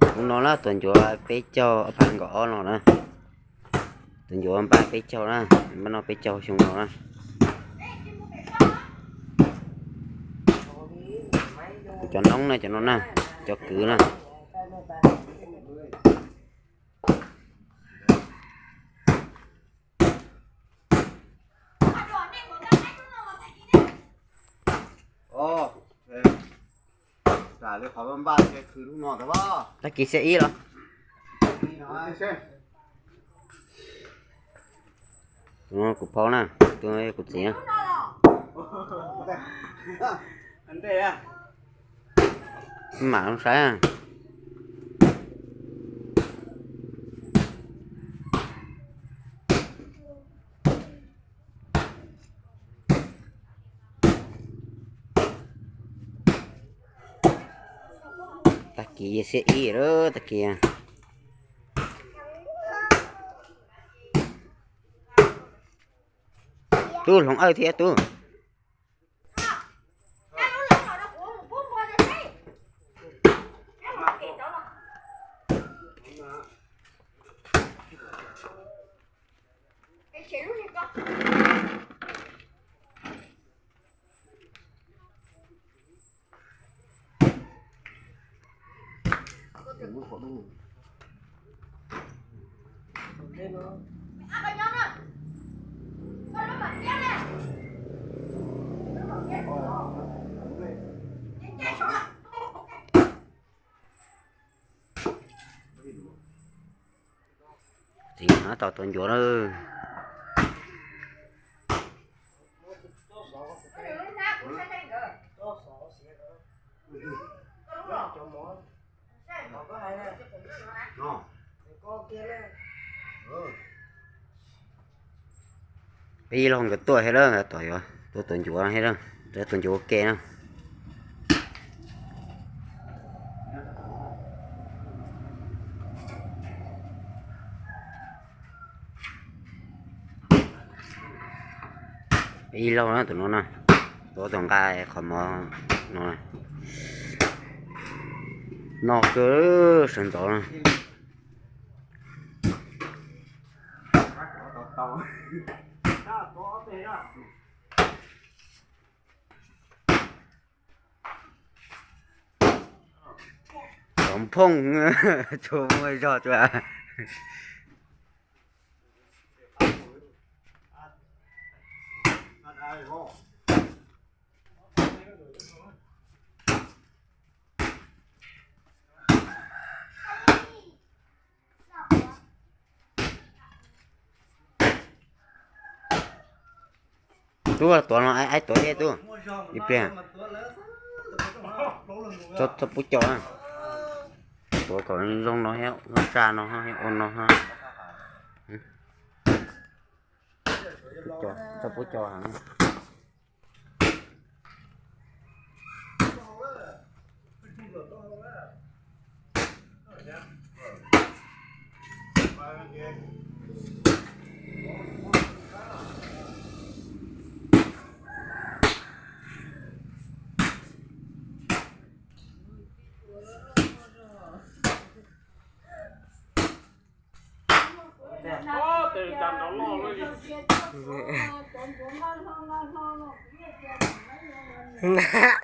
Hnub no na tuaj ncuav peb caug, ob phav nees nkaum ob no na. Tuaj ncuav npaj peb caug na, npaj noj peb caug xyoo no na. Kuv cov noob na, cov no na, cov kwv na. Tag kis xiab ib los? Tus no kuv phauj na, tus no kuv txiv na. Mam saib. Tag kis xiab ib lawm, tag kis. Tub hloov awj thiab tub. Txiv hnav tau tuaj ncuav lawm. Peb ib leeg nkawd tuaj thiab lawm, tom yuav tuaj tuaj ncuav thiab lawm, tuaj tuaj ncuav ua ke na. Ib leeg na tus no na, tuav tus nqa qhov mov no, no kawg sawv ntxov na. Cov nphooj tsuas muaj zog tsuas. Tub tuav no, aib tuav ib tub. Ib pliag txhob pub co na. Tuav kom zoo no thiab, lub saj no thiab ua no thiab. Txhob pub co heev.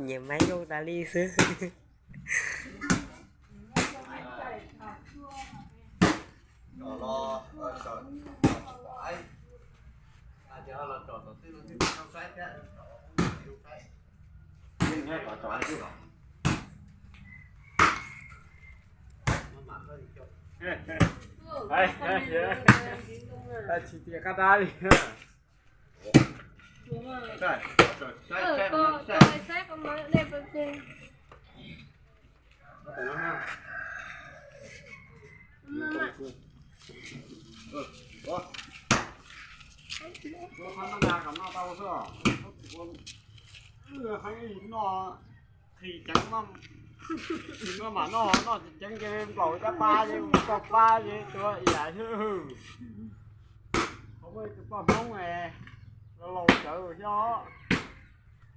Nyiam Maiv Yooj tas li xwb. Tsis tias qab dab li. Qhis ceev, noj mas noj, noj tsis ceev ces nplaum caj pab ces mus tau pab ces tuav ib yam xwb. Qhov muaj ib tug poj Hmoob laus laus tsawv thiab,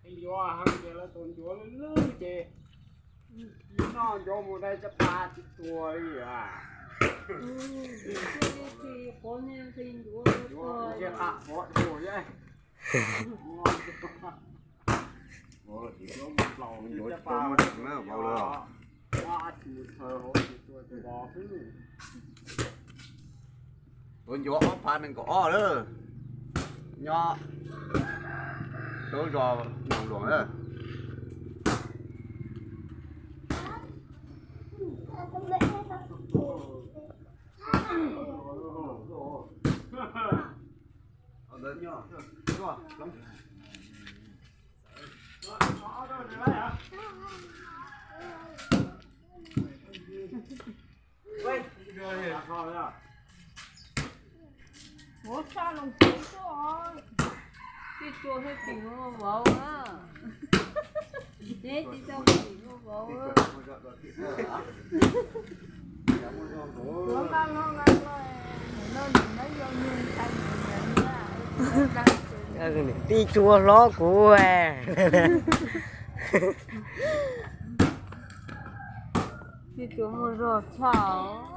qhia yuav heev ces lawv tuaj ncuav lwj lwj ces Noj nco mus dai caj pas tsis tuag li a. Yuav ua ntsej qab qhuav tuag thiab. Yuav mus plaus ncuav caj pas na vauv lawm. Tuav ncuav ob phav nees nkaum ob lawm. Nyob rau zos Noom Luam lawm. Ua tshaj los kev xwb os. Tij Tsua thiaj tim ua vauv na. Neb tij tau tim ua vauv. Tuav nqaj hlob nqaj hlob, nim no nim no yog niag ntxhais nim no. Tij Tsua hlob kuv. Tij Tsua muaj zog tshaj os.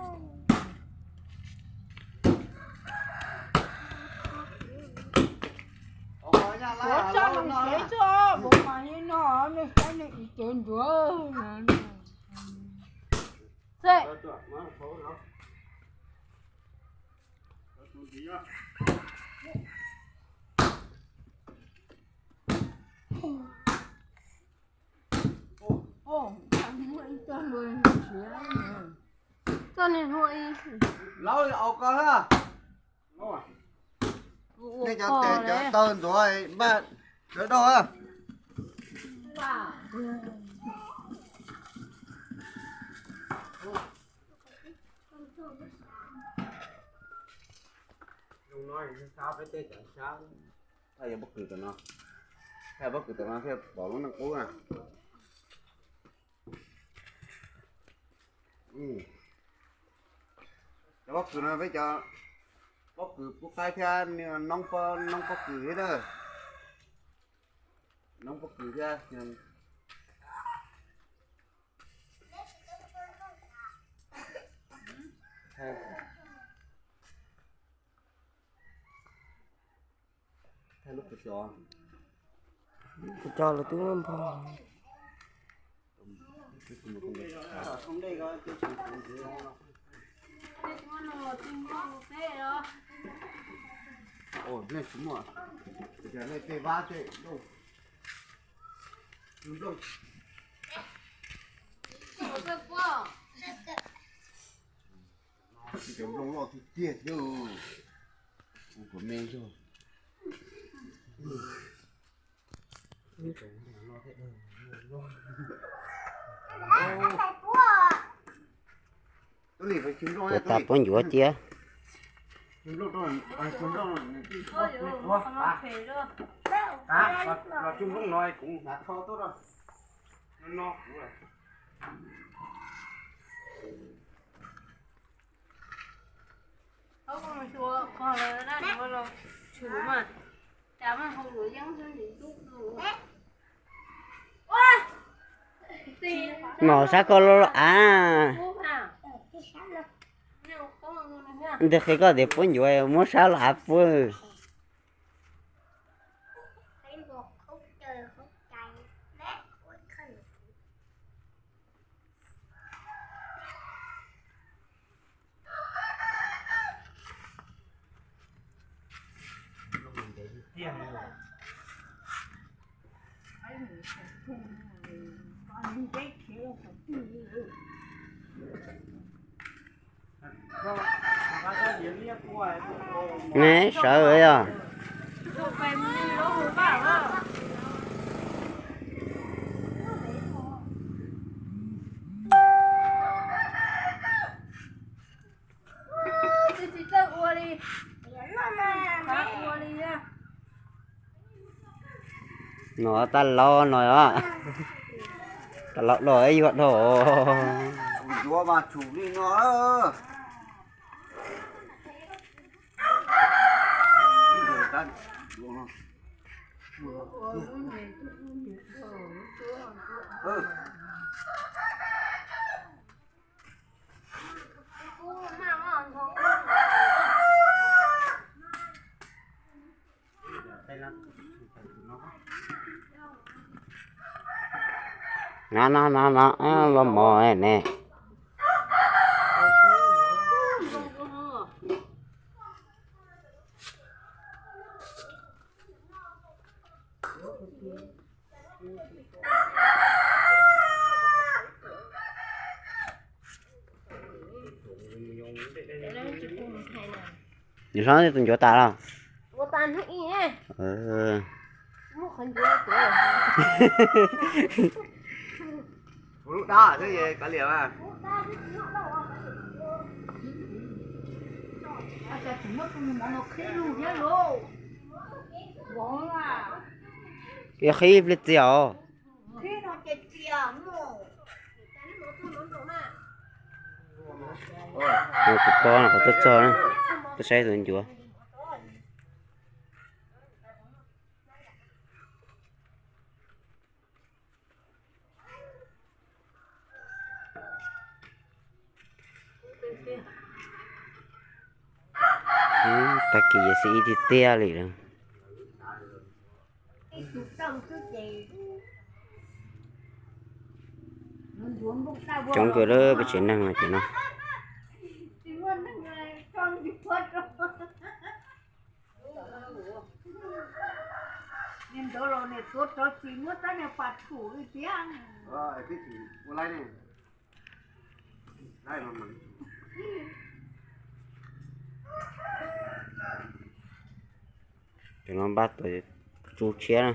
Ua tshaj los kev xwb os, vauv mas yeej no, nej saib nej ib cev ncuav. Koj niag hlua ib. Laub au koj na. Nej cov tes cov taw ntxuav npaj sawv daug. Thaj yuav pob kws tom no, thaj pob kws tom no thiaj pom lub neej qub na. Cov pob kws no peb cov pob kws pub qaib thiab noob, noob pob kws thiab na. Noob pob kws thiab. Thaij lub kuv cov. Kuv cov los twb muaj npog. Nej tsis muaj, nej tej vab tej nplooj, nplooj, cov nplooj loj tiag tiag thiab. Ua kom me zog. Tus tas puab ncuav cia. Nom sab ko los av. Ntawd qhia koj tias puab ncuav muab sab los av puab. Ne sawv yog. No tag laus no, tag laus los yuav dhau. Yuav mas tshum li no. No no no no, los mov ne. Nws hlob tus ncuav tas los? Yog qhib ib pliag txias os. Kuv pom no, kuv tuaj txog na, tuaj saib tus ncuav. Tag kis yawm xib ib tiag tiag li lawm. Coob kawg lawm peb tsev neeg no ces no. Cov no npaj tuaj tsu tshiab na.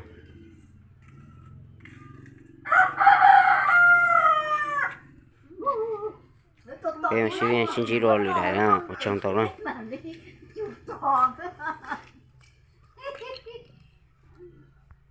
Peb sib, sib ntsib dua lwm daim na, ua tsaug ntau na.